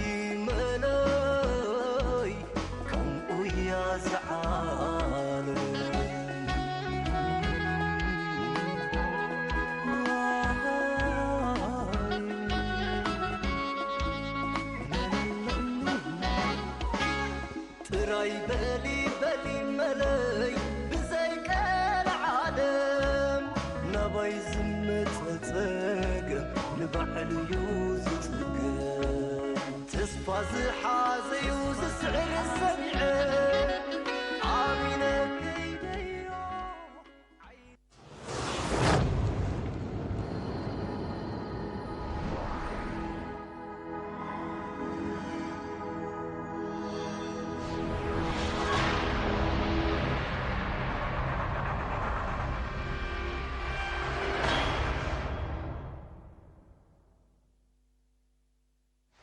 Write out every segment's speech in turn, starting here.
ይመለይ ከምኡ እያ ዝዓለም። ጥራይ በሊ በሊ መለይ ብዘይ ቀልዓለም ናባይ ዝመጸ ጸገም ንባዕሉ እዩ ዝጽገም። ተስፋ ዝሓዘዩ ዝስዕር ሰሚዐ ኣሚነ ከይደዮ።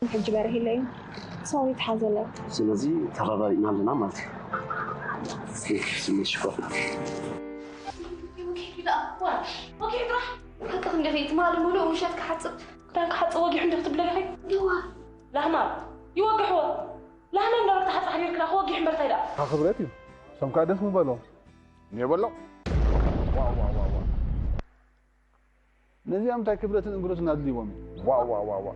ሕጂ በርሂለይ ሰው ይትሓዘለ። ስለዚ ተረዳዲእና ኣለና ማለት እዩ። እስኪ ስሜት ሽኮር። ሓቂ ክንዲ ትማሊ ሙሉእ ምሸት ክሓጽብ ክዳን ክሓጽብ ወጊሑ እንዲ ክትብለ ዲኺ? ይዋ ላህማ ይወግሕዎ። ላህማ እንዳረግታ ሓጻ ሓዲርክላ ክወጊሕ እምበር እንታይ ደኣ? እታ ክብረት እዩ። እሶም ከኣ ደስ ምበሎም። እኔ በሎ። ዋ፣ ዋ፣ ዋ፣ ዋ። ነዚኣም እንታይ ክብረትን እንግዶትን ኣድልይዎም እዩ? ዋ፣ ዋ፣ ዋ፣ ዋ።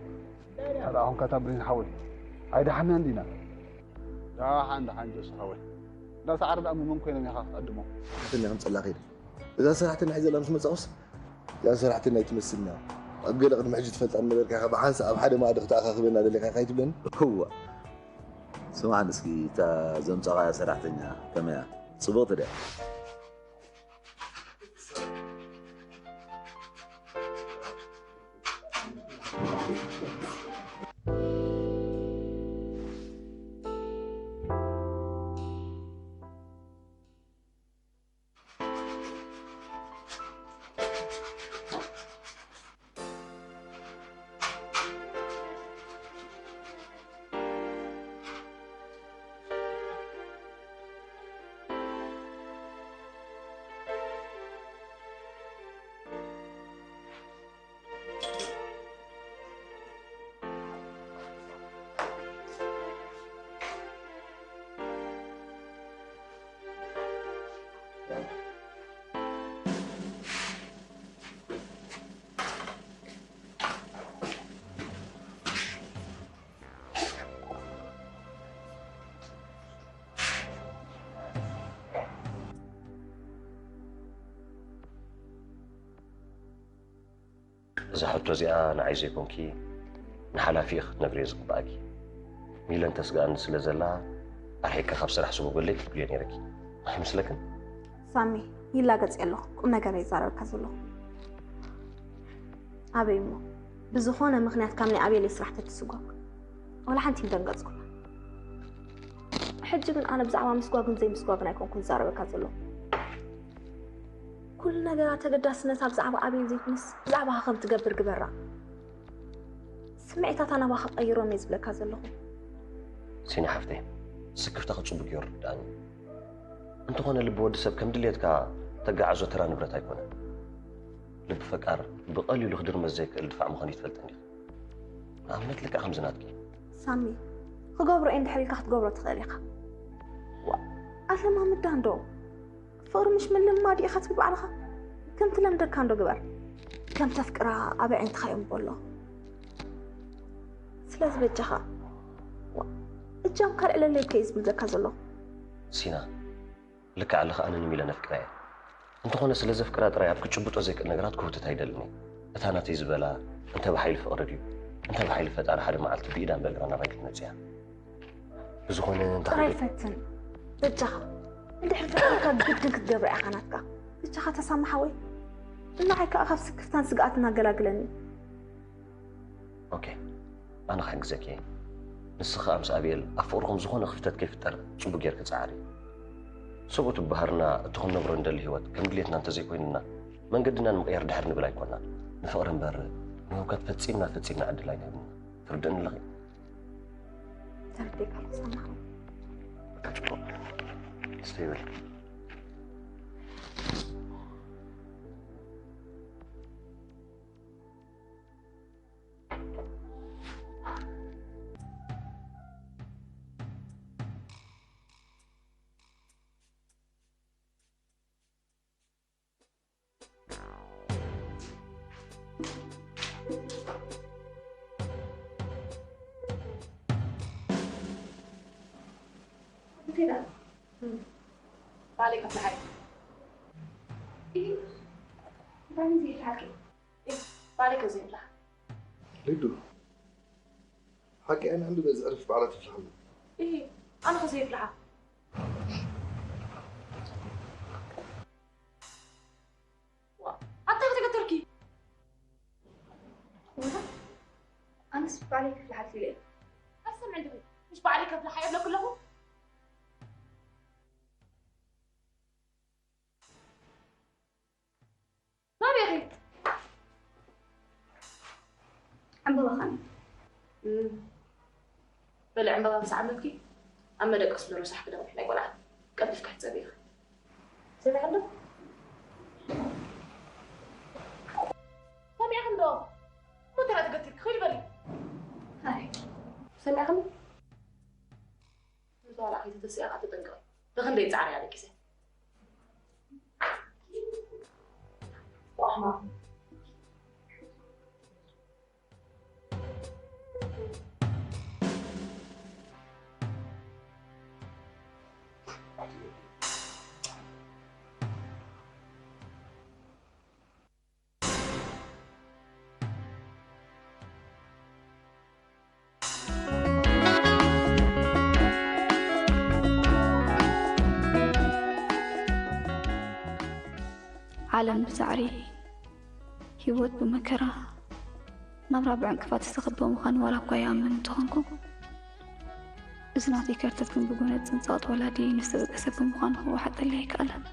ኣረ ኣሁን ካታ ብሬን ሓወይ። ኣይደሓንና እንዲና። ደሓን፣ ደሓን ጆስ ሓወይ። እንዳ ሰዓር ደኣ መን ኮይኖም ኢኻ ክትዕድሞም? ሰራሕተኛ ከምጸላ ከይደ። እዛ ሰራሕተኛ ሒዘላ ምስ መጻኹስ፣ እዛ ሰራሕተኛ ኣይትመስልና። ኣብ ገለ ቅድሚ ሕጂ ትፈልጣ ነበርካ ኢኻ፣ ብሓንሳእ ኣብ ሓደ መኣዲ ክትኣኻኽበና ደሊኻ ኢኻ ኣይትብለኒ? እዋ። ስማዕኒ እስኪ፣ እታ ዘምጻኻያ ሰራሕተኛ ከመይ እያ? ጽብቕቲ ድያ? እዛ ሕቶ እዚኣ ንዓይ ዘይኮንኪ ንሓላፊ ኢኺ ክትነግርዮ ዝግብኣኪ። ሚለን ተስግኣኒ ስለ ዘላ ኣርሒቀ ካብ ስራሕ ስጉግለይ ክትብልዮ ነይርኪ። ኣይመስለክን? ሳሚ፣ ይላገጽ ኣለኹ። ቁም ነገር እየ ዝዛረበካ ዘለኹ። ኣበይ እሞ? ብዝኾነ ምኽንያት ካብ ናይ ኣቤለይ ስራሕ ተትስጓግ። ዋላ ሓንቲ ይደንገጽኩላ። ሕጂ ግን ኣነ ብዛዕባ ምስጓግን ዘይምስጓግን ኣይኮንኩን ዝዛረበካ ዘለኹ። ኩሉ ነገራ ተገዳስነታ ብዛዕባ ኣቤል ዘይኮነስ ብዛዕባኻ ከም ትገብር ግበራ። ስምዒታታ ናባኻ ቀይሮም እየ ዝብለካ ዘለኹ። ሲና ሓፍተይ፣ ስክፍታኺ ጽቡቕ እዩ ዝርድኣኒ። እንተኾነ ልቢ ወዲ ሰብ ከም ድሌትካ ተጋዕዞ ተራ ንብረት ኣይኮነን። ልቢ ፈቃር ብቐሊሉ ክድርመስ ዘይክእል ድፋዕ ምዃኑ ይትፈልጠኒ ኢኺ። ንኣብነት ልክዕ ከምዚ ናትኪ። ሳሚ፣ ክገብሮ እየ እንድሕር ኢልካ ክትገብሮ ትኽእል ኢኻ። ዋ፣ ኣለማምዳ እንዶ። ፍቕሪ ምሽ ምልማድ ኢኻ ትብል ባዕልኻ። ከም ትለምደካ እንዶ ግበር። ከም ተፍቅራ ኣብ ኣዒንትኻ የንብቦ ኣሎ። ስለዚ በጃኻ፣ ዋ፣ እጃምካ ኣልዕለለይ እኮ እየ ዝብል ዘካ ዘለኹ። ሲና፣ ልክዕ ኣለኻ፣ ኣነ ንሚለን ኣፍቂረያ እየ። እንተኾነ ስለ ዘፍቅራ ጥራይ ኣብ ክጭብጦ ዘይክእል ነገራት ክውትት ኣይደልን እየ። እታ ናተይ ዝበላ፣ እንተ ብሓይሊ ፍቕሪ ድዩ፣ እንተ ብሓይሊ ፈጣሪ ሓደ መዓልቲ ብኢዳን ብእግራን ናባይ ክትመጽእ እያ። ብዝኾነ እንታይ ጥራይ ክንብል? ፈትን። በጃኻ። እንድሕር ፈቲንካ ግድን ክትገብራ ኢኻ ናትካ። በጃኻ ተሳማሓወይ። ንዓይ ከኣ ካብ ስክፍታን ስግኣትን ኣገላግለኒ። ኦኬ፣ ኣነ ክሕግዘኪ እየ። ንስኺ ከኣ ምስ ኣቢኤል ኣብ ፍቕርኹም ዝኾነ ክፍተት ከይፍጠር ጽቡቕ ጌርኪ ጸዓሪ። ሰብኡት ብባህርና እቲ ክንነብሮ እንደሊ ህይወት ከም ድሌትና እንተዘይኮይኑና መንገድና ንምቕያር ድሕር ንብል ኣይኮናን። ንፍቕሪ እምበር ንህውከት ፈጺምና ፈጺምና ዕድል ኣይንህብን። ትርድእኒ ኣለኺ? ተረዲእካ ኣለኹ ሳምሓ። በቃ ጽቡቕ። ስተይ በል። ቴዳ ባሌ ከፍልሓይ። እንታይ ምን ዘይፍልሓልኪ? ባሌ ከዘይፍልሓ። ሊዱ፣ ሓቂ ኣነ እንዲ በዚ ዕርፍ ባዕላ ትፍልሓሉ። ኣነ ከዘይፍልሓ። ኣታ ከተገተርኪ? ኣነስ ባዕለይ ክፍልሓልኪ ኢለ። ኣይሰምዕን ዲኺ? ምሽ ባዕለይ ከፍልሓ እየ እብለኪ ኣለኹ። ናበይ ኢኺ? ዕምበባ ኸኒ። እም። በሊ ዕምበባ ምስ ዓመምኪ ኣብ መደቀሲ ዘሎ ሳሕኪ ደቕዒ ናይ ቆልዓ ቀልጢፍኪ ሕጸቢ ኢኺ። ሰሚዕኺ ዶ? ሰሚዕኺ ዶ? እሞ ተራ ተገቲርኪ ኺዲ በሊ። ኣይ። ሰሚዕኺ? ንዝዋላ ከይተተስኢ ከዓ ተጠንቀቒ። ብኽንደይ ጻዕሪ ኣለኪ ዘ-? ዋሕማ። ዓለም ብጻዕሪ፣ ህይወት ብመከራ፣ ናብራ ብዕንቅፋት ዝተኸበበ ምዃኑ ዋላ እኳ ይኣምን እንተኾንኩ፣ እዚ ናተይ ከርተት ግን ብጎነጽ ጽንጻት ወላዲ ንዝተበገሰ ብምዃኑ ክወሓጠለይ ኣይከኣለን።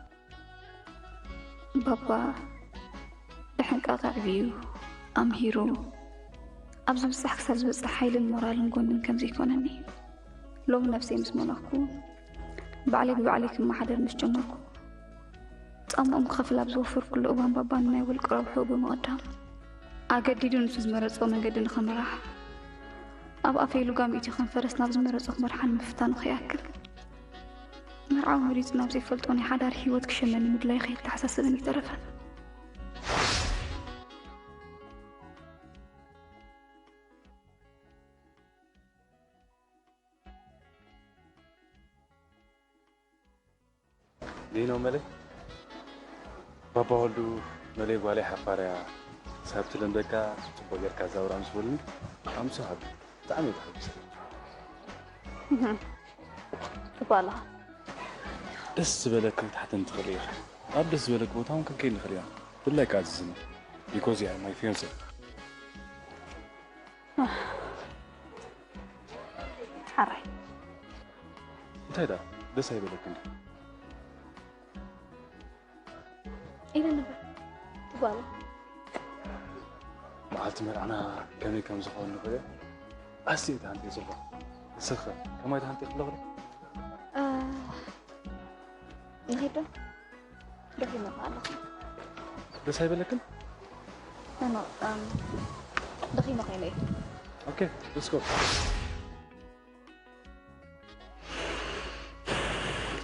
ባባ ብሕንቃቕ ኣዕብዩ፣ ኣምሂሩ፣ ኣብ ዝብጻሕ ክሳብ ዝበጽሕ ሓይልን ሞራልን ጎንን ከም ዘይኮነኒ፣ ሎሚ ነብሰይ ምስ መለኽኩ፣ ባዕለይ ብባዕለይ ክመሓደር ምስ ጀመርኩ፣ ጻምኦም ክኸፍል ኣብ ዝወፈርኩሉ እዋን፣ ባባ ንናይ ውልቂ ረብሕኡ ብምቕዳም፣ ኣገዲዱ ንሱ ዝመረጾ መንገዲ ንኽምራሕ፣ ኣብ ኣፈይ ልጓም ኢትዩ ከም ፈረስ ናብ ዝመረጾ ክመርሓኒ ምፍታኑ ከይኣክል፣ መርዓዊ መሪጹ ናብ ዘይፈልጦ ናይ ሓዳር ህይወት ክሸመኒ ምድላዩ ከየተሓሳሰበኒ ኣይተረፈን። ዲኖ መለይ፣ ባባ ወልዱ፣ መለይ ጓለይ ሓፋር እያ፣ ሳብ ትለምደካ ጽቡቕ ጌርካ ዛውራ ምስ በሉኒ፣ ኣምሶ ሃቢ። ብጣዕሚ እየ ተሓጒሰ። እህም። ጽቡቕ ኣለኻ። ደስ ዝበለኪ ክትሓተኒ ትኽእሊ ኢኺ። ኣብ ደስ ዝበለኪ ቦታ እውን ክንከይድ ንኽእል ኢና። ብፍላይ ከኣ ዝዝኒ። Because you are my fiancé። ኣህ። ሓራይ። እንታይ ደኣ? ደስ ኣይበለክን ድዩ? ኢለ ነበር። ትጓሉ። መዓልቲ መርዓና ከመይ ከም ዝኸውን ንኽእል ኣዝየ ተሃንጥየ ዘለኹ። ንስኺ ከማይ ተሃንጥየ ኣለኹ ዶ? እ፣ ንኺድ ዶ? ደኺመ እኮ ኣለኹ። ደስ ኣይበለክን? ኖ፣ ኖ፣ እም፣ ደኺመ ኮይነ እየ። ኦኬ፣ let's go።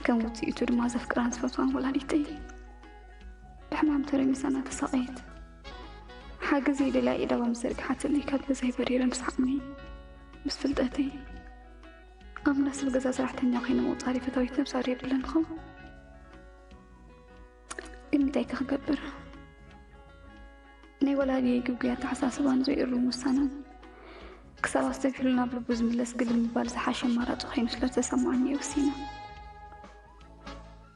ከም ውጽኢቱ ድማ ዘፍቅራን ዝፈትዋን ወላዲተይ ብሕማም ተረሚሳ እናተሳቐየት፣ ሓገዘይ ደልያ ኢዳ ምስ ዘርግሓትለይ ካብ ገዛይ በሪረ ምስ ዓቕመይ፣ ምስ ፍልጠተይ፣ ኣብ እንዳስብ ገዛ ሰራሕተኛ ኮይነ ምቑጻረይ ፈታዊት ነብሲ ኣርእየ ዶ ኣለኹ። ግን እንታይ ከ ክገብር? ናይ ወላዲየይ ግጉይ ኣተሓሳስባን ዘይእሩም ውሳነን ክሳብ ኣስተብሂሉ ናብ ልቡ ዝምለስ ግልል ምባል ዝሓሸ ኣማራጺ ኮይኑ ስለ ዝተሰማዓኒ እየ ወሲነ።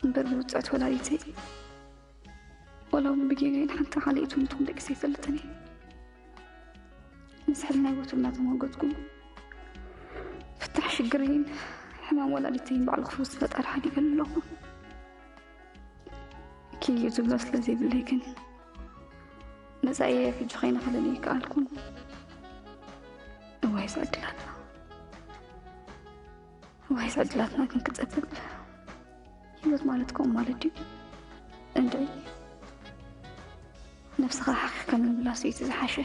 እምበር ብውጽዕቲ ወላዲተይ፣ ወላ እውን ብጌጋይ ንሓንቲ ካልኣይቲ እውን ትኹን ደቂሰ ኣይፈልጥን እየ። ምስ ሕልናይ ወትሩ እናተሟገትኩ፣ ፍታሕ ሽግረይን ሕማም ወላዲተይን ባዕሉ ክፍውስ ፈጣሪ ሓዲገሉ ኣለኹ። ኪዩ ዝብሎ ስለ ዘይብለይ ግን፣ መጻኢየ ሕጂ ከይነኽልል ኣይከኣልኩን። እዋይ ዝዕድላትና፣ እዋይ ዝዕድላትና ግን ክጸብብ። ህይወት ማለት ከምኡ ማለት ድዩ? እንድዒ፣ ነብስኻ ሓኺኽካ ምምላሱ እዩ እቲ ዝሓሸ።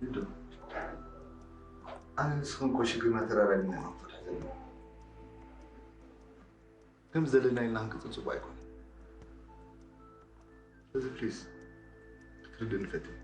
ግዱ። ኣነ ንስኽን እኮ ሽግርና ተራራዲና ኢና ክንፈትሖ ዘለና። ከም ዘለና ኢልና ክንቅጽል ጽቡቕ ኣይኮነን። ስለዚ ፕሊዝ ክትርድእኒ ፈትን።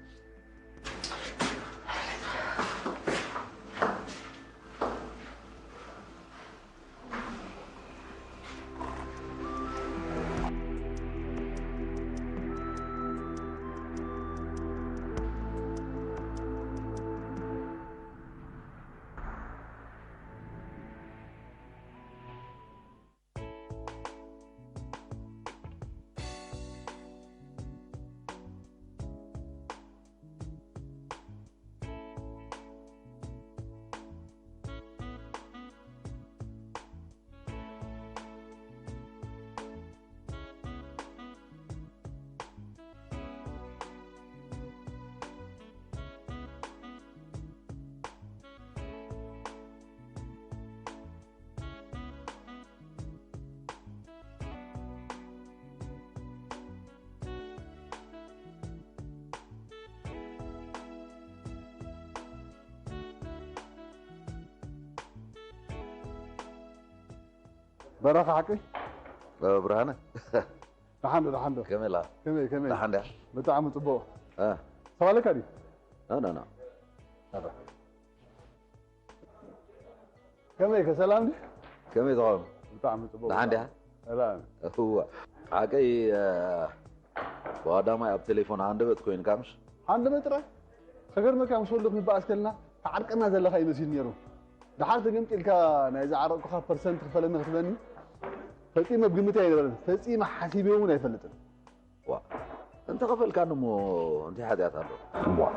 በረኻ ሓቂ? እ፣ ብርሃነ። ደሓን ዶ፣ ደሓን ዶ? ከመይ ኢላ? ከመይ፣ ከመይ? ደሓን ድያ? ብጣዕሚ ጽቡቕ። እ። ሰብ ኣለካ ድዩ? ኖ፣ ኖ፣ ኖ። ኣረ። ከመይ ከ፣ ሰላም ድዩ? ከመይ ትኸውን? ብጣዕሚ ጽቡቕ። ደሓን ድያ? ሰላም። እዋ። ሓቀይ፣ እ፣ ብቐዳማይ ኣብ ቴሌፎን ሃንደበት ኮይንካ ምሽ? ሃንደበት ጥራይ? ከገርመካ ምስ ወልዱ ክንበኣስ ከለና ተዓርቀና ዘለኻ ይመስል ነይሩ። ደሓር ተገምጢልካ ናይ ዝዓረቕኩኻ ፐርሰንት ክፈለኒ ክትብለኒ ፈጺመ ኣብ ግምተይ ኣይነበረን። ፈጺመ ሓሲበ እውን ኣይፈልጥን። ዋ፣ እንተኸፈልካኒ እሞ እንታይ ሓጢኣት ኣሎ? ዋ፣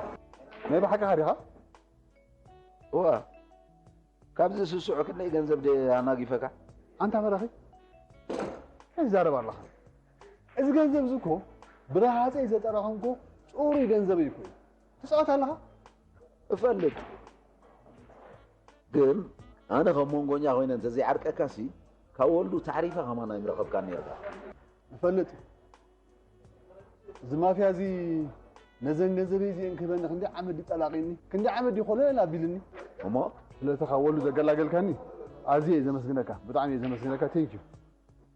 ናይ ብሓቅኻ ዲኻ? እዋ፣ ካብዚ ስሱዕ ክንደይ ገንዘብ ድየ ኣናጊፈካ? ኣንታ በራኺ፣ እንታይ ትዛረብ ኣለኻ? እዚ ገንዘብ እዚ እኮ ብረሃፀይ ዘጠራኸምኮ ፅሩይ ገንዘብ እዩ እኮ። ትፃወት ኣለኻ? እፈልጥ። ግን ኣነ ከም መንጎኛ ኮይነ እንተዘይዓርቀካሲ፣ ካብ ወልዱ ታዕሪፋ ከማን ኣይምረኸብካን ነይርካ። እፈልጥ። እዚ ማፍያ እዚ ነዘን ገንዘበይ እዚአን ክህበኒ ክንደይ ዓመት ድዩ ጠላቒኒ? ክንደይ ዓመት ድዩ ኮለል ኣቢልኒ? እሞ? ስለቲ ካብ ወልዱ ዘገላገልካኒ ኣዝየ እየ ዘመስግነካ። ብጣዕሚ እየ ዘመስግነካ። ቴንክ ዩ።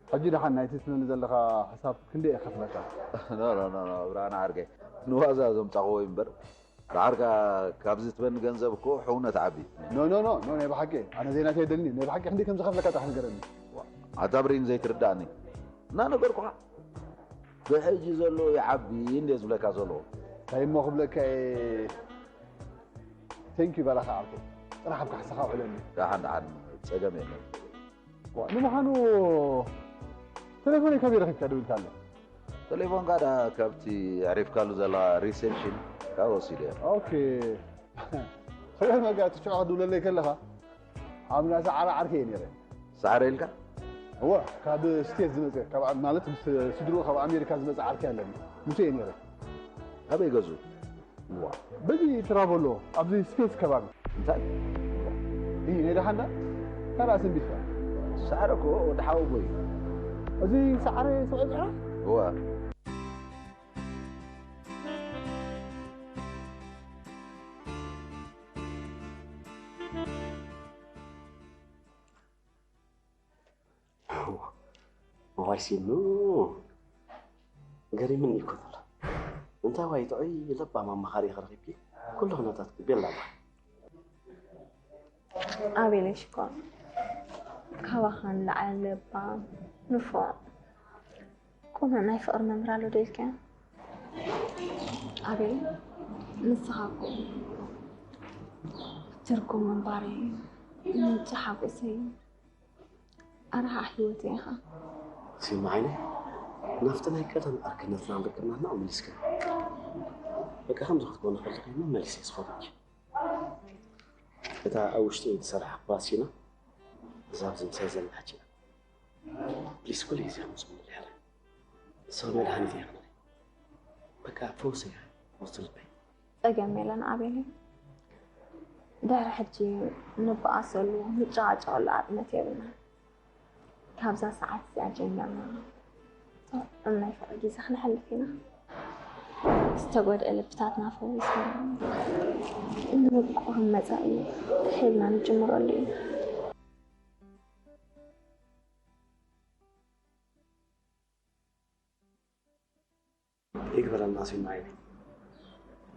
ሕጂ ደሓን ናይቲ ትብለኒ ዘለኻ ሕሳብ ክንደይ እየ ክኸፍለካ? ኖ፣ ኖ፣ ኖ፣ ኖ፣ ብርሃነ ዓርከይ። ንዋዛ ዘምጻኽዎ እዩ እምበር። ደሓር ከኣ ካብዚ ትበኒ ገንዘብ እኮ ሕውነት ዓቢ። ኖ፣ ኖ፣ ኖ፣ ኖ፣ ናይ ብሓቂ። ኣነ ዘይናተይ የደልኒ። ናይ ብሓቂ ክንደይ ከም ዝኸፍለካ ጥራሕ ንገረኒ። ዋ፣ ኣታ ብሬን ዘይትርዳእኒ። እናነገርኩኻ። ብሕጂ ዘሎ ይዓቢ እንደ ዝብለካ ዘሎ። እንታይ እሞ ክብለካ እየ። ቴንክ ዩ በረኻ ዓርከይ። ጥራሕ ኣብ ካሕሳኻ ውዕለኒ። ደሓን፣ ደሓን። ጸገም የለን። ዋ፣ ንምዃኑ ቴሌፎነይ ካበይ ረኺብካ ደዊልካለይ? ቴሌፎንካ ዳ ካብቲ ኣዕሪፍካሉ ዘላ ሪሴፕሽን ካብ ወሲደ። ኦኬ። ሰገር መጋ እቲ ሽዑ ክድውለለይ ከለኻ ኣብ ናይ ሰዓረ ዓርከይ እየ ነይረ። ሰዓረ ኢልካ? እወ፣ ካብ ስቴት ዝመጸ፣ ካብ ኣ-፣ ማለት ምስ ስድርኡ ካብ ኣሜሪካ ዝመጸ ዓርከይ ኣለኒ። ምስኡ እየ ነይረ። ኣበይ ገዝኡ? ዋ፣ በዚ ትራቨሎ፣ ኣብዚ ስቴት ከባቢ። እንታይ? ይህ ናይ ደሓንዳ? ካልኣ ሰንቢትካ? ሰዓረ እኮ ወዲ ሓወቦ እዩ። እዚ ሰዓረ ሰብኣይ ምዕራብ? እወ። እዋይ ሲኑ፣ ገሪምኒ እኮ ዘሎ። እንታይ ዋይ ጥዑይ ለባም ኣማኻሪ ኢኺ ረኺብኪ? ኩሉ ኩነታትኪ ቤላ ኣላ። ኣቤለይ ሽኮር፣ ካባኻ ንላዕሊ ለባም፣ ንፉዕ፣ ቁኑዕ ናይ ፍቕሪ መምህር ኣሎ ዶ ኢልካዮ? ኣቤል፣ ንስኻ እኮ ትርጉም ምንባረይ፣ ምንጪ ሓጎሰይ፣ ኣርሓ ህይወተይ ኢኻ። ሲማ ዓይነይ፣ ናብቲ ናይ ቀደም ዓርክነትና ምርቅናና መሊስካ። በቃ ከምዚ ክትኮኒ ከለኺ መመሊሰ ዝፈትወኪ። እታ ኣብ ውሽጢ እትሰርሕ ባሲና እዛ ኣብዚ ምሳይ ዘላ ሓጂ እያ። ፕሊስ ኩሉ ግዜ ከምዚ ምንድል ያለ። እሷ መድሃኒት እያ። በቃ ፈውስ እያ ውስጥ ልበይ። ጸገም የለን ኣቤለይ። ድሕሪ ሕጂ ንበኣሰሉ ንጨቓጨቐሉ ዓቕመት የብልናን። ካብዛ ሰዓት እዚኣ ጀሚርና ጥዑም ናይ ፍቕሪ ግዜ ክነሕልፍ ኢና። ዝተጎድአ ልብታትና ፈዊስና፣ ንብቁዕ መጻኢ ሒዝና ንጅምረሉ እዩ። ይግበረና ሲማ ዓይነይ።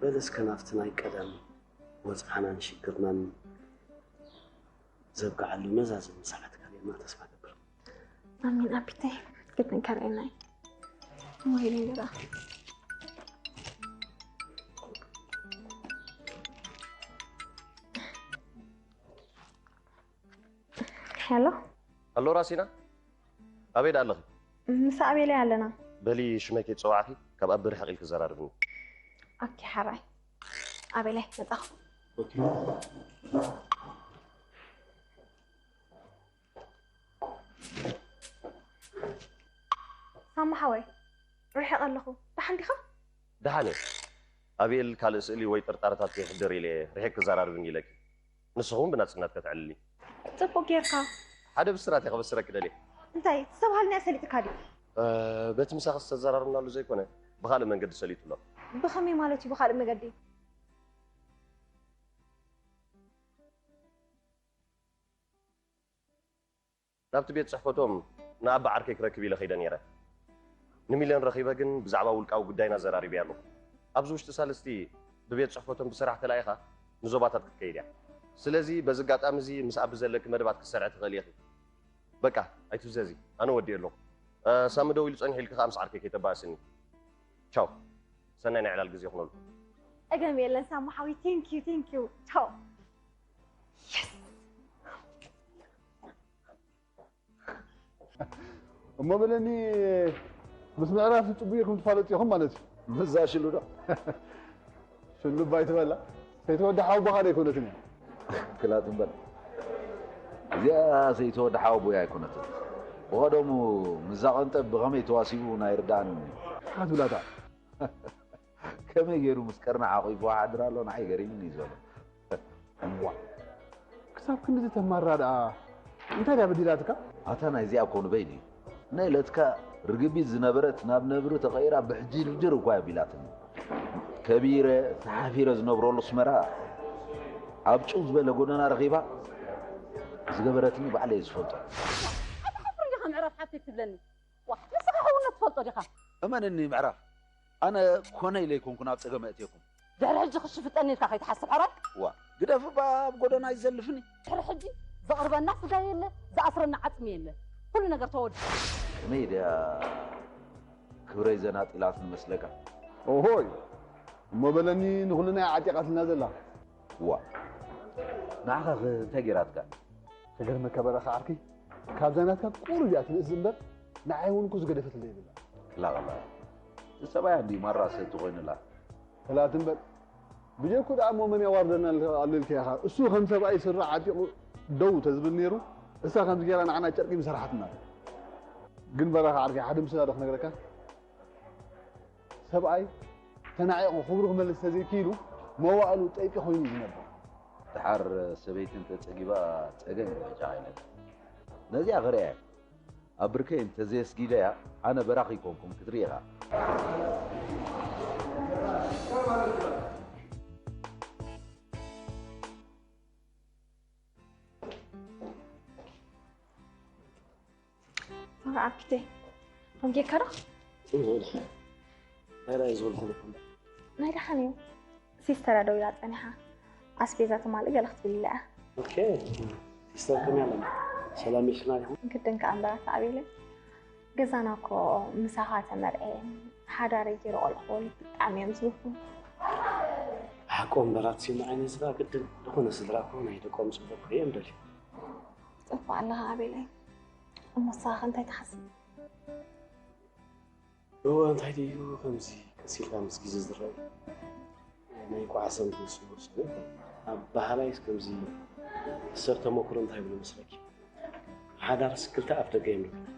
በል እስከ ናብቲ ናይ ቀደም ወጽዓናን ሽግርናን ዘብቅዓሉ መዛዘሚ ሰዓት ከርእየና ተስፋ እገብር። ኣሚን ኣቢተይ፣ ግድን ከርእየና እዩ። ወይኔ ግራ። ሄሎ። ኣሎ ራሲና፣ ኣበይ ደኣ ኣለኺ? ምስ ኣቤለይ ኣለና። በሊ ሽመይ ከይትጸዋዕኺ ካብ ኣቢ ርሕቕ ኢልኪ ዘራርብኒ። ኦኬ ሓራይ። ኣቤለይ መጣኹ። ሳማ ሓወይ፣ ርሕቕ ኣለኹ። ደሓን ዲኻ? ደሓን እየ። ኣቤል ካልእ ስእሊ ወይ ጥርጣረታት ከይሕድር ኢለ እየ ርሒቕ ክዘራርብኒ ኢለኪ። ንስኺ እውን ብናጽነት ከተዕልሊ። ጽቡቕ ጌርካ። ሓደ ብስራት እየ ከበስረኪ ደልየ። እንታይ? ዝተባሃልና እየ ሰሊጥካ ድዩ? እ፣ በቲ ምሳኺ ዝተዘራረብናሉ ዘይኮነ ብኻልእ መንገዲ ሰሊጡ ኣሎ። ብኸመይ ማለት እዩ ብኻልእ መገዲ? ናብቲ ቤት ጽሕፈቶም ንኣባ ዓርከይ ክረክብ ኢለ ከይደ ነይረ። ንሚልዮን ረኺበ ግን ብዛዕባ ውልቃዊ ጉዳይና ዘራሪበያ ኣለኹ። ኣብዚ ውሽጢ ሳልስቲ ብቤት ጽሕፈቶም ብስራሕ ተላኢኻ ንዞባታት ክትከይድ እያ። ስለዚ በዚ ኣጋጣሚ እዚ ምስ ኣቢ ዘለኪ መደባት ክትሰርዒ ትኽእሊ ኢኺ። በቃ ኣይትፍዘዚ፣ ኣነ ወዲኤ ኣለኹ። እ፣ ሳሚ ደው ኢሉ ጸኒሑ ኢልኪ ከኣ ምስ ዓርከይ ከይተባእስኒ። ቻው፣ ሰናይ ናይ ዕላል ግዜ ይኹነልኩም። ጸገም የለን ሳማ ሓወይ፣ thank you thank you። ቻው። እሞ በለኒ፣ ምስ ምዕራፍ ጽቡቕ ኢኹም ትፋለጡ ኢኹም ማለት እዩ። ምስዛ ሽሉ ዶ? ሽሉ እባ ኣይትበላ። ሰይቲ ወዲ ሓወቦኻ ዶ ኣይኮነትን እያ? ክላ ትም በል። እዚኣ ሰይቲ ወዲ ሓወቦይ ኣይኮነትን። ብቐደሙ ምስዛ ቀንጠብ ብኸመይ ተዋሲቡ ኣይርድኣንን እዩ። ሓትብላታ። ከመይ ገይሩ ምስ ቀርኒ ዓቒቡ ሓድር ኣሎ ንዓይ ገሪሙኒ እዩ ዘሎ። እዋ፣ ክሳብ ክንድዚ ተማራ ደኣ እንታይ ድያ በዲላትካ? ኣታ ናይዚኣ እኮ ንበይኑ እዩ። ናይ ለትካ ርግቢት ዝነበረት ናብ ነብሪ ተቐይራ ብሕጂ ድርድር እኳ ኣቢላትኒ። ከቢረ ተሓፊረ ዝነብረሉ ኣስመራ ኣብ ጭው ዝበለ ጎደና ረኺባ ዝገበረትኒ ባዕለይ እየ ዝፈልጦ። ኣታ ከፍሪ ዲኻ ምዕራፍ ሓፍተይ ትብለኒ? ዋ ንስኻ ሕውነት ትፈልጦ ዲኻ? እመንኒ ምዕራፍ፣ ኣነ ኮነ ኢለ ኣይኮንኩን ኣብ ጸገም ኣእትየኩም። ድሕሪ ሕጂ ክሽፍጠኒ ኢልካ ከይትሓስብ ሕራይ። ዋ ግደፍ እባ ኣብ ጎደና ይዘልፍኒ። ድሕሪ ሕጂ ዘቕርበና ስጋ የለ፣ ዝኣስረና ዓጽሚ የለ። ኩሉ ነገር ተወዲኡ። ከመይ ድያ ክብረይ ዘናጢላትኒ መስለካ? ኦሆይ እሞ በለኒ ንኹልና እያ ዓጢቓትና ዘላ። ዋ ንዓኻ ከ እንታይ ገይራትካ? ክገርመካ በራኺ ዓርከይ፣ ካብዛ ናትካ ቁሩብ እያ ትንእስ እምበር ንዓይ እውን እኮ ዝገደፈትለይ የብላን። ክላቐላ እቲ ሰብኣያ እንድዩ ማራ ሰቲ ኮይኑላ። ክላት እምበር ብጀኩ ደኣ እሞ መን የዋርደና ኣሎ ኢልካ ኢኻ? እሱ ከም ሰብኣይ ስረ ዓጢቑ ደው ተዝብል ነይሩ እሳ ከምዚ ገይራ ንዓና ጨርቂ ምሰርሓትና። ግን በራኺ ዓርከይ ሓደ ምስላ ዶ ክነግረካ? ሰብኣይ ተናዒቑ ክብሩ ክመልስ ተዘይክኢሉ መዋእሉ ጠይቂ ኮይኑ እዩ ዝነብር። ደሓር ሰበይቲ እንተጸጊባ ጸገም እዩ በጃኻ ይነግር። ነዚኣ ክርእያ እየ። ኣብ ብርከይ እንተዘየስጊደያ ኣነ በራኺ ኣይኮንኩን ክትርኢ ኢኻ። ኣቢተይ፣ ከም ጌርካ ዶ? ጽቡቕ። እንታይ ደኣ እዩ ዝበልኩ ዘለኹ? ናይ ደሓን እዩ። ሲስተራ ደው ኢላ ጸኒሓ። ኣስቤዛ ትማልእ ገለ ክትብል ኢላ እያ። ኦኬ። ሲስተር ከመይ ኣለና? ሰላም ኢልክና ዲኹም? ግድን ከኣ እምበር ኣታ ኣቤለይ። ገዛና እኮ ምሳኻ ተመርዐ። ሓዳረይ ገይረ ቆልዑ ክወልድ ብጣዕሚ እዮም ዝብህጉ። ሓቆም በራት ሲማ ዓይነት ስጋ ግድን ዝኾነ ስድራ እኮ ናይ ደቆም ጽቡቕ ክርኢ እዮም ደልዩ። ትጠፍእ ኣለኻ ኣቤለይ። እሞ ንስኻ ከ እንታይ ትሓስብ? እወ እንታይ ድዩ ከምዚ ቀስ ኢልካ ምስ ግዜ ዝረኣይ ናይ ቋዕሰን ትመስሉ ሰብ ኣበሃህላይስ ከምዚ ሰብ ተመክሮ እንታይ ይብሉ መስለኪ? ሓዳርስ ክልተ ኣፍ ደገ እዮም ዝብሉ።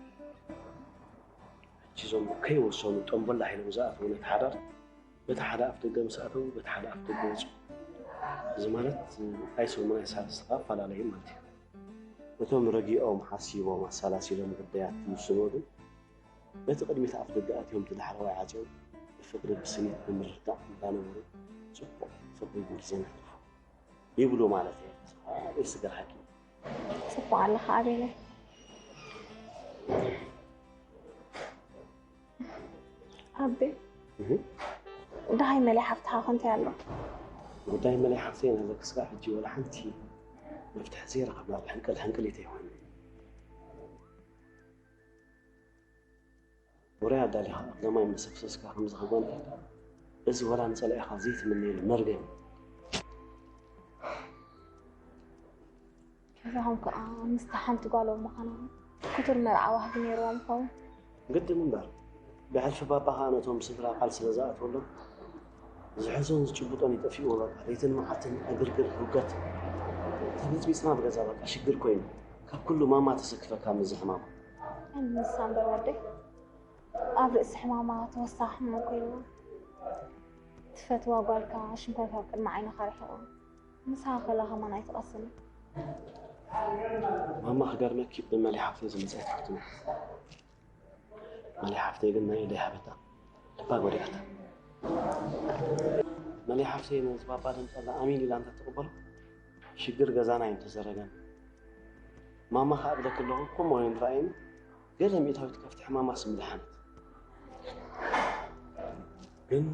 ሕጂ እዞም ከይወሰኑ ጠምበላሕ ኢሎም ዝኣትዉ ነቲ ሓዳር በቲ ሓደ ኣፍ ደገ ምስ ኣተዉ በቲ ሓደ ኣፍ ደገ ይወፅኡ። እዚ ማለት ኣይሰሙን ኣይሳልስቲ ከዓ ኣፈላለዩ ማለት እዩ። እቶም ረጊኦም ሓሲቦም ኣሰላሲሎም ጉዳያት ዝውስኑ ግን በቲ ቅድሚት ኣፍ ደገ ኣትዮም እቲ ዳሕረዋይ ዓፅዮም እፍ ፍቅሪ ብስኒት ብምርዳእ እንዳነበሩ ጽቡቕ ፍቅሪ ግዜና ይብሉ ማለት እየ። ስገር ሓቂ ጽቡቕ ኣለኻ ኣቤለ። ኣቤ ደሃይ መለይ ሓፍትኻ ከ እንታይ ኣሎ? ጉዳይ መለይ ሓፍተይ ናዘ ክስጋዕ ሕጂ ወላ ሓንቲ መፍትሒ ዘይረኸብና ሕንቅል ሕንቅሊት ይኾን። ወረ ኣዳሊኻ ኣብዛ ማይ መሰፍሰስካ ከምዚ ክኾን እዚ ወላ ንጸላኢኻ ዘይትምነየሉ መርገም እዩ። ከዛኹም ከዓ ምስታ ሓንቲ ጓሎም ምዃና ክቱር መርዓ ዋህቢ ነይርዎም ይኸውን። ግድን እምበር ብሕልፊ ባባ ከዓ ነቶም ስድራ ቃል ስለ ዝኣተወሎም ዝሕዞን ዝጭብጦን ይጠፊእዎ በቃ ለይትን መዓልትን ዕግርግር ህውከት ተበፅቢፅና ብገዛ በቃ ሽግር ኮይኑ ካብ ኩሉ ማማ ተሰክፈካ ምዚ ሕማማ ንሳ እምበር ወደይ ኣብ ርእሲ ሕማማ ተወሳኺ ሕማም ኮይንዋ ትፈትዋ ጓልካ ሽንፈትዋ ቅድሚ ዓይንኻ ርሒቑ ምሳኻ ከላ ከማን ኣይትቐስን ማማ ክገርመኪ ብመሊ ሓፍተይ ዝመፀት ሓፍትና መሊ ሓፍተይ ግን ናይ ኢደይ ሃበታ ልባ ጎዲኣታ መሊ ሓፍተይ ነዚ ባባ ደምፀላ ኣሚን ኢላ እንተትቕበሎ ሽግር ገዛና እዩ እንተዘረገን ማማ ከዓ እብለኪ ኣለኹ ከምኡ ወይም ራእይኒ ገለ ሚእታዊት ካብቲ ሕማማ ስም ድሓነት ግን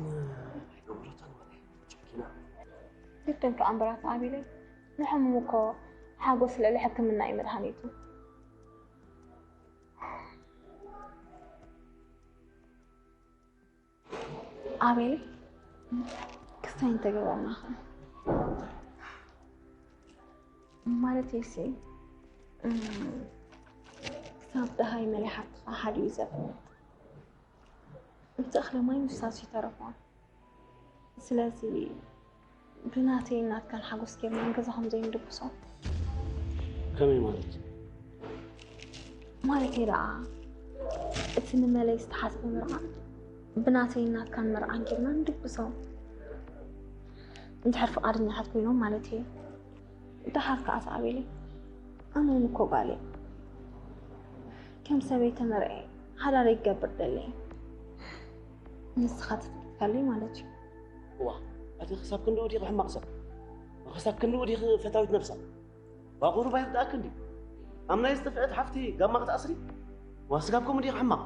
ኣይገብረቶን ወላ ጨኪና ግድን ከኣ እምበራት ኣቢለይ ንሕሙም እኮ ሓጎስ ልዕሊ ሕክምና እዩ መድሃኒቱ ኣቤል ክስታይ እንተገበርና ኸ ማለት ሲ ክሳብ ደሃይ መለይ ሓፍትኻ ሓዲኡ ዘፍልጥ እቲ እኽለ ማይ ምፍሳሱ ይተረፎ ስለዚ ብናተይን ናትካን ሓጎስ ጌርና ንገዛ ከም ዘይንድግሶ። ከመይ ማለት? ማለተይ ደኣ እቲ ንመለይ ዝተሓስበ መርዓ ብናተይን ናትካን መርዓን ጌርና ንድግሶ። እንድሕር ፍቓደኛታት ኮይኖም ማለተይ። ደሓር ከኣ ኣቤለይ ኣነ እውን እኮ ጓል እየ። ከም ሰበይ ተመርዕየ ሓዳረይ ክገብር ደሊ እየ። ንስኻ ተፈቂድካለይ ማለት እዩ። እዋ ኣቲ ክሳብ ክንድኡ ዲኺ ሕማቕ ሰብ? ክሳብ ክንድኡ ዲኺ ፈታዊት ነብሳ? ዋ ቁሩብ ኣይርድኣኪ እንድዩ? ኣብ ናይ ዝጠፍአት ሓፍቲ ጋማ ክትኣስሪ? ዋ ስጋብ ከምኡ ዲኺ ሕማቕ?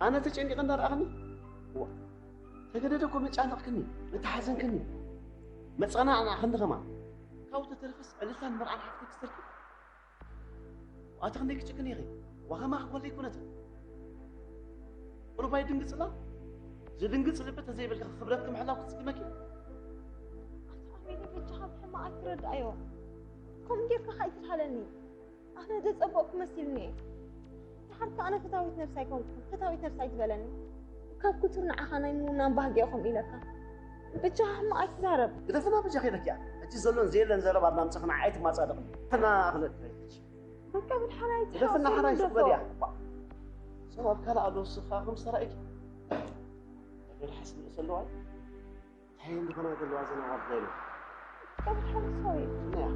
ኣነ ተጨኒቐ እንዳረኣኽኒ ተገደደ እኮ መጫነቕክኒ መተሓዘንክኒ መፀናዕናዕክኒ ከማን ካብኡ ተተርፍስ ዕልልታን መርዓን ሓፍተይ ክስተርኪ ኣቲ ክንደይ ክጭክን ኢኺ ዋኸማ ክኮል ኣይኮነትን ቁርባይ ድንግፅላ ዝድንግፅ ልቢ ተዘይብልካ ክብረትኪ ምሕላው ክትፅግመኪ ኣቤለ በጃኻ ብሕማቕ ኣይትረድኣዮ ከምኡ ጌርካ ከኣ ኣይትልሃለኒ ኣነ ደጸበቕኩ መሲሉኒ እየ። ደሓር ከኣ ኣነ ፈታዊት ነብሲ ኣይኮንኩን፣ ፈታዊት ነብሲ ኣይትበለኒ። ካብ ክቱር ንዓኻ ናይ ምውናን ባህጊ እየ ከምኡ ኢለካ። ብጃኻ ሕማቕ ኣይትዛረብ። ግደፍና በጃኺ ኢለኪ እያ። ሕጂ ዘሎን ዘየለን ዘረባ እናምጻኺ ንዓይ ኣይትማጻደቕኒ። ግደፍና ክብለኪ እየ ሕጂ። በቃ በል ሓራይ ግደፍና ሓራይ ሱቕ በል እያ። ሰብ ኣብ ካልእ ኣሎ ንስኻ ከም ዝተራእየኪ። ነገር ሓስብ ርእሲ ኣለዋ። እንታይ እንድኾና ዘለዋ ዘና ካብ ዘይብላ። ካብ ሓንቲ ሰበይቲ። ነያ።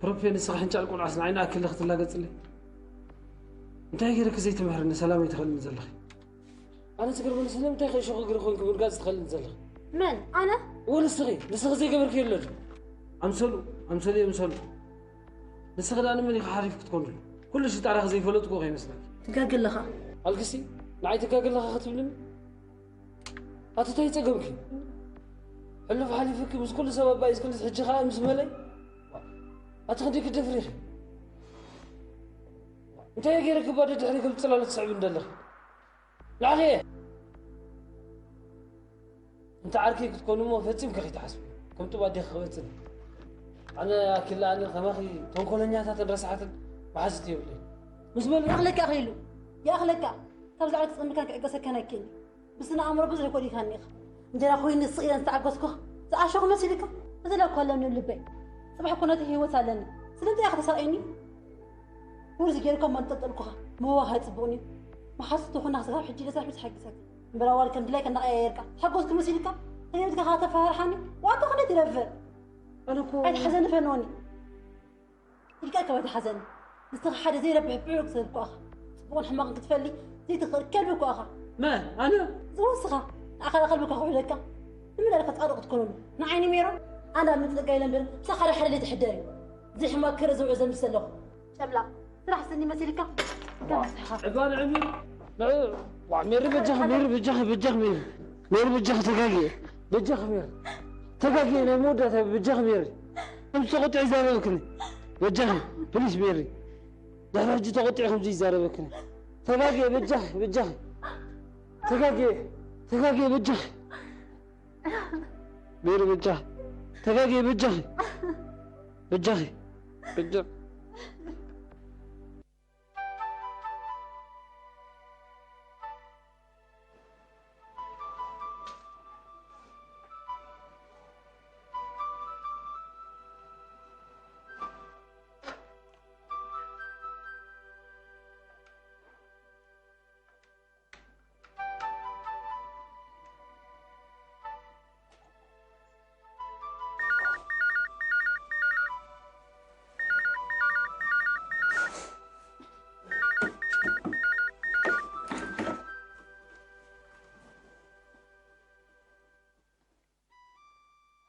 ፕሮፌ ንስኻ ሕንጫል ቆልዓስ ንዓይና ኣክለ ክትላገጽለይ እንታይ ገይርክ ዘይትምህርኒ ሰላም ኣይትኸልኒ ዘለኺ ኣነ ዝገርመኒ ስለምንታይ ከ ሸኾ እግሪ ኮንኪ ምርጋጽ ትኸልኒ ዘለኺ? መን? ኣነ? እወ ንስኺ፣ ንስኺ ዘይገበርክዮ ኣሎ ድዩ? ኣምሰሉ፣ ኣምሰሉ የምሰሉ። ንስኺ ደኣ ንመን ኢኺ ሓሪፍ ክትኮንሉ? ኩሉ ሽጣራኺ ዘይፈለጥኩ ከይመስለኪ። ትጋገ ኣለኻ። ኣልግሲ፣ ንዓይ ትጋገ ኣለኻ ክትብልኒ? ኣቲ እንታይ ጸገምኪ? ሕሉፍ ሓሊፍኪ ምስ ኩሉ ሰብ ኣባኢስክልስ ሕጂ ኸኣ ምስ መለይ? ኣቲ ክንደይ ክትደፍሪ ኢኺ? እንታይ ገይረኪ ባዶ ድሕሪ ክብል ጽላሎት ትስዕቢ እንደለኺ? ላዕሊ እየ። እንተ ዓርከይ ክትኮኑ እሞ ፈጺምኪ ከይትሓስቢ። ከም ጡብ ኣዴኺ ክበጽን። ኣነ ኣኪላ ኣነ ከማኺ ተንኮለኛታትን ረሳሓትን መሓዙት የብለይ። ምስ መን ይኣኽለካ ኣኺሉ። ይኣኽለካ። ካብ ዛዕባ ትጽምካን ክዕገሰካን ኣይክእልን። ብስነ ኣእምሮ ብዙሕ ጎዲልካኒ ኢኻ። እንጀራ ኮይኑ ስቕ ኢለን ዝተዓገስኩኻ ዝዓሸኹ መሲሉካ? እዚ ለኮ ኣለኒ ኣብ ልበይ። ጽባሕ እኮ ነቲ ህይወት ኣለኒ። ስለምንታይ ኢኻ ተሳቕየኒ? ውርዝ ጌርካ እሞ ኣንጠልጠልኩኻ። ምውዋኽ ኣይፅቡቕን እዩ። መሓዙት ዝኾንና ክሳብ ሕጂ ደሳሕ ምስ ሓጊሰካ እምበር ኣዋል ከም ድላይካ እንዳቐያየርካ ሓጎስኩ መሲልካ ተገብትካ ከዓ ተፈራርሓኒ። ዋቶ ክንደይ ትደፍእ? ኣነ እኮ ኣይትሓዘኒ ፈንወኒ። ኢልካ ከባቢ ሓዘን ንስኻ ሓደ ዘይረብሕ ብዑቅ ሰብ እኮ ኣኻ። ጽቡቕን ሕማቕን ክትፈሊ ዘይትኽእል ከልቢ እኮ ኣኻ። መን? ኣነ? ዝወስኻ ንኣኻል ከልቢ እኳ ክውሕደካ። ንምንታይ ኢኻ ጻድቕ ክትኮነሉ? ንዓይኒ ሜሮን ኣነ ኣብ ምጽጋይ ኢለ እምበር ምሳኻ ሓደ ሓደ ለይትሕደር እዩ። ዘይሕማቕ ክርኢ ዝውዕል ዘምስ ዘለኹ። ጨምላቕ ስራሕ ስኒ መሲልካ። እባ ንዕሚ። ዋ፣ ሜሪ በጃኺ፣ ሜሪ በጃኺ፣ በጃኺ ሜሪ። ሜሪ በጃኺ ተጋግየ። በጃኺ ሜሪ። ተጋግየ ናይ መወዳእታ በጃኺ ሜሪ። ከምዚ ተቆጢዐ ይዛረበክኒ። በጃኺ ፕሊስ ሜሪ። ድሕሪ ሕጂ ተቆጢዐ ከምዚ ይዛረበክኒ። ተጋግየ በጃኺ፣ በጃኺ። ተጋግየ፣ ተጋግየ በጃኺ። ሜሪ በጃኺ። ተጋግየ በጃኺ። በጃኺ። በጃ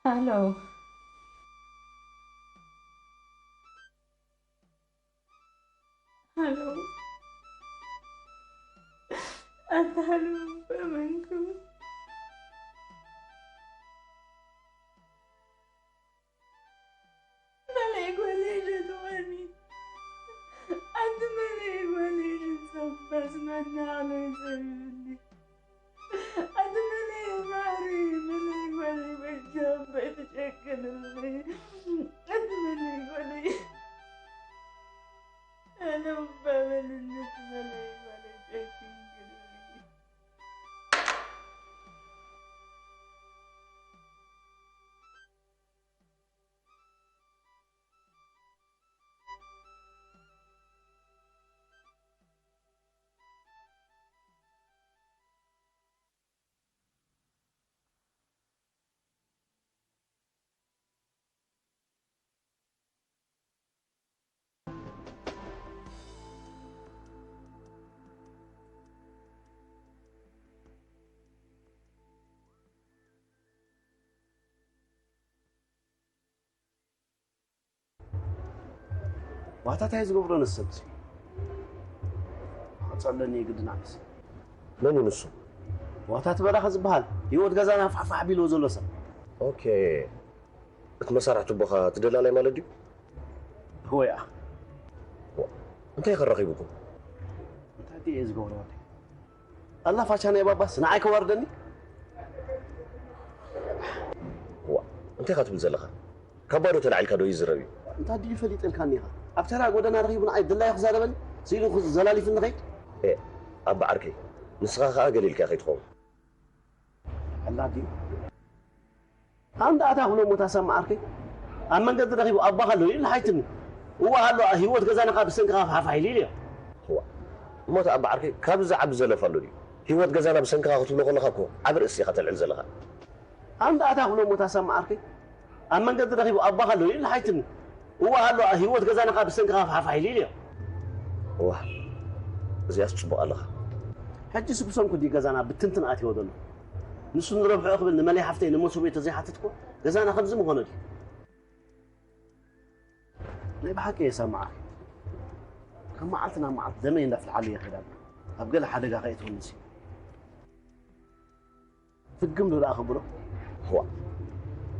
Hello. Hello. ኣታ ሃሎ በመንኩ። መለይ ጓለይ ሸጥዋኒ። ኣቲ መለይ ጓለይ ሸጥዋኒ። ኣቲ መለይ ማሪ፣ መለይ ጓለይ በጃ እምበር ትጨክንልኒ። ኣቲ መለይ ጓለይ። ኣነ እባ መንነት መለይ ጓለይ ጨክንልኒ። ዋታ እንታይ ዝገብሮ ነሰብሲ? ክጸለኒ ግድን ኣነስ። መን እዩ ንሱ? ዋታ ትበላኸ ዝበሃል ህይወት ገዛና ፋሕፋሕ ቢልዎ ዘሎ ሰብ። ኦኬ። እቲ መሳርሒ ቱቦኻ እቲ ደላላይ ማለት ድዩ? እወ፣ ያ። ዋ፣ እንታይ ከ ረኺቡኩም? እንታይ ድየ ዝገብሮ ወደይ? ኣላ ፋቻ ናይ ባባስ ንዓይ ከዋርደኒ? ዋ፣ እንታይ ኢኻ ትብል ዘለኻ? ካብ ባዶ ተላዒልካ ዶ ይዝረብ እዩ? እንታይ ድዩ ፈሊጠልካኒ ኢኻ? ኣብ ተራ ጎደና ረኺቡ ንዓይ ድላዩ ክዛረበኒ? ስኢሉ ክዝ-፣ ዘላሊፉ ንኸይድ? ኤ፣ ኣባ ዓርከይ፣ ንስኻ ኸኣ ገሊልካ ከይትኸውን። ኣላ ድዩ? ኣንዳ ኣታ ክብሎ እሞ ታሰማ ዓርከይ። ኣብ መንገዲ ረኺቡ ኣባኻ ኣሎ ኢሉ ሓይትኒ። እዋ ኣሎ፣ ህይወት ገዛና ካብ ብሰንክኻ ፋሕፋሕ ኢሉ ኢሉ። እዋ። እሞ እቲ ኣባ ዓርከይ፣ ካብዚ ዝዓቢ ዘለፋ ኣሎ ድዩ? ህይወት ገዛና ብሰንክኻ ክትብሎ ከለኻ እኮ ዓቢ ርእሲ ኢኻ ተልዕል ዘለኻ። ኣንዳ ኣታ ክብሎ እሞ ታሰማ ዓርከይ። ኣብ መንገዲ ረኺቡ ኣባኻ ኣሎ ኢሉ ሓይትኒ። እዋ ኣሎ፣ ህይወት ገዛና ካብ ብሰንክኻ ፋሕፋሕ ኢሉ ኢሉ። እዋ። እዚኣስ ጽቡቕ ኣለኻ። ሕጂስ ብሰንኩ ድዩ ገዛና ብትንትን ኣትይዎ ዘሎ? ንሱ ንረብሕኦ ክብል ንመለይ ሓፍተይ ንመሶብ ቤት ተዘይሓትትኮ ገዛና ከምዚ ምኾነ ድዩ? ናይ ብሓቂ እየ ሰማዓኺ። ካብ መዓልቲ ናብ መዓልቲ ደመይ እንዳፍልሓለይ ይኸይድ ኣሎ። ኣብ ገለ ሓደጋ ከየእትወኒ ሲ። ፍግም ዶ ደኣ ከብሎ? እዋ።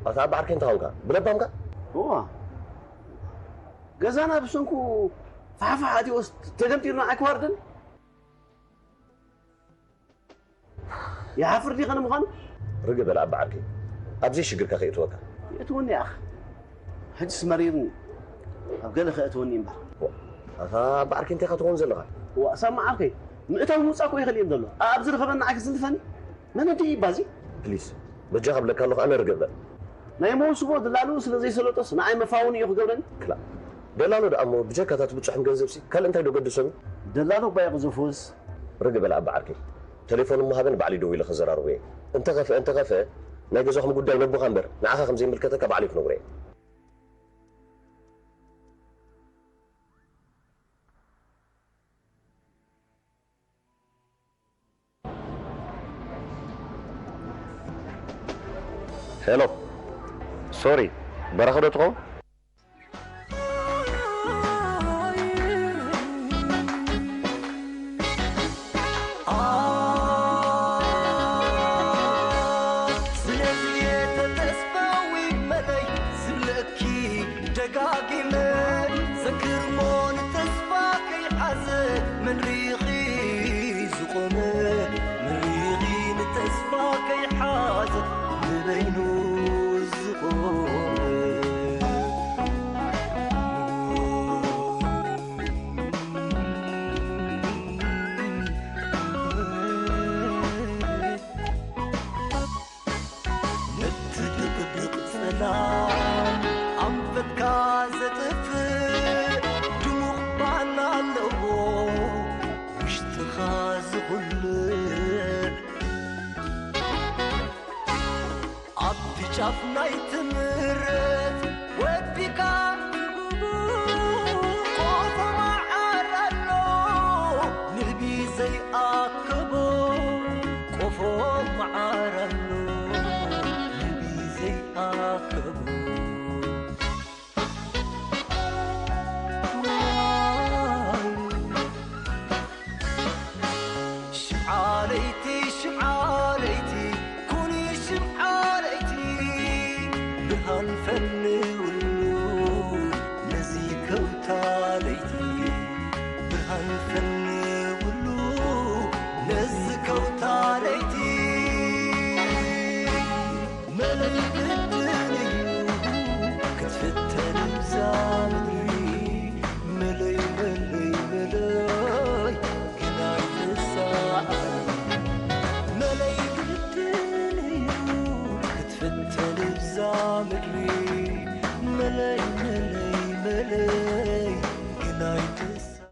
ኣታ ኣባ ዓርከይ እንታይ ኾንካ? ብለባምካ? እዋ። ገዛና ብሰንኩ ፋሕፋሕ ኣትይዎስ ተገምጢሉና ኣይክዋርድን? ይሓፍር ድዩ ከ ንምዃኑ? ርግእ በል ኣባ ዓርከይ፣ ኣብ ዘይሽግርካ ከየእትወካ። የእትወኒ ኣኽ። ሕጅስ መሪርኒ። ኣብ ገለ ከእትወኒ እምበር። ዋ፣ ኣታ ኣባ ዓርከይ እንታይ ኢኻ ትኸውን ዘለኻ? ዋ፣ ሳማ ዓርከይ፣ ምእታው ምውጻእ እኮ ይኽእል እየ ዘሎ። ኣብ ዝረኸበኒ ንዓይ ክዝልፈኒ? መን ኣዲኡ ይባዚ? ፕሊስ፣ በጃኻ ብለካ ኣለኹ ኣነ ርግእ በል። ናይ መውስቦ ደላልኡ ስለ ዘይሰለጦስ ንዓይ መፋውኒ እዩ ክገብረኒ? ክላእ። ደላሎ ደኣ እሞ ብጀካ እታ ትብጽሖም ገንዘብሲ ካልእ እንታይ ዶ ገድሶም? ደላሎ እባ ይቕዝፉስ። ርግ በል ኣባ ዓርከይ፣ ቴሌፎን እሞ ሃበኒ፣ ባዕለይ ደዊለ ከዘራርቦ እየ። እንተኸፍአ እንተኸፍአ ናይ ገዛኹም ጉዳይ ነቦኻ እምበር ንዓኻ ከም ዘይምልከተካ ባዕለይ ክነግሮ እየ። ሄሎ፣ ሶሪ፣ በረኸ ዶ ትኸውን? ስለዚ ተተስፋዊ መለይ ዝብለኪ ደጋጊመ ዘክርሞ ንተስፋ ከይሓዘ መን ሪኺ ዝቆመ መን ሪኺ ንተስፋ ከይሓዘ ንበይኑ ዝቆመ ነቲ ድቕድቕ ጸላም ኣንፈትካ ዘጥፍእ ድሙቕ ባና ኣለዎ ውሽጥኻ ዝኹልዕ ኣብቲ ጫፍ ናይ ትምረት ወዲካ ቆፎ መዓር ኣሎ ንህቢ ዘይኣከቦ ቆፎ መዓር ኣሎ ንህቢ ዘይኣከቦ ሽምዓ ለይቲ ሽምዓ ለይቲ ኩኒ ሽምዓ ለይቲ ብርሃን ፈንውሉ ነዚ ከውታ ለይቲ ብርሃን ፈንውሉ ነዚ ከውታ ለይቲ መለይ ግድን እዩ ክትፍተን እዛ ምድሪ መለይ መለይ መለይ ግናይ ትሳዕ መለይ ግድን እዩ ክትፍተን እዛ ምድሪ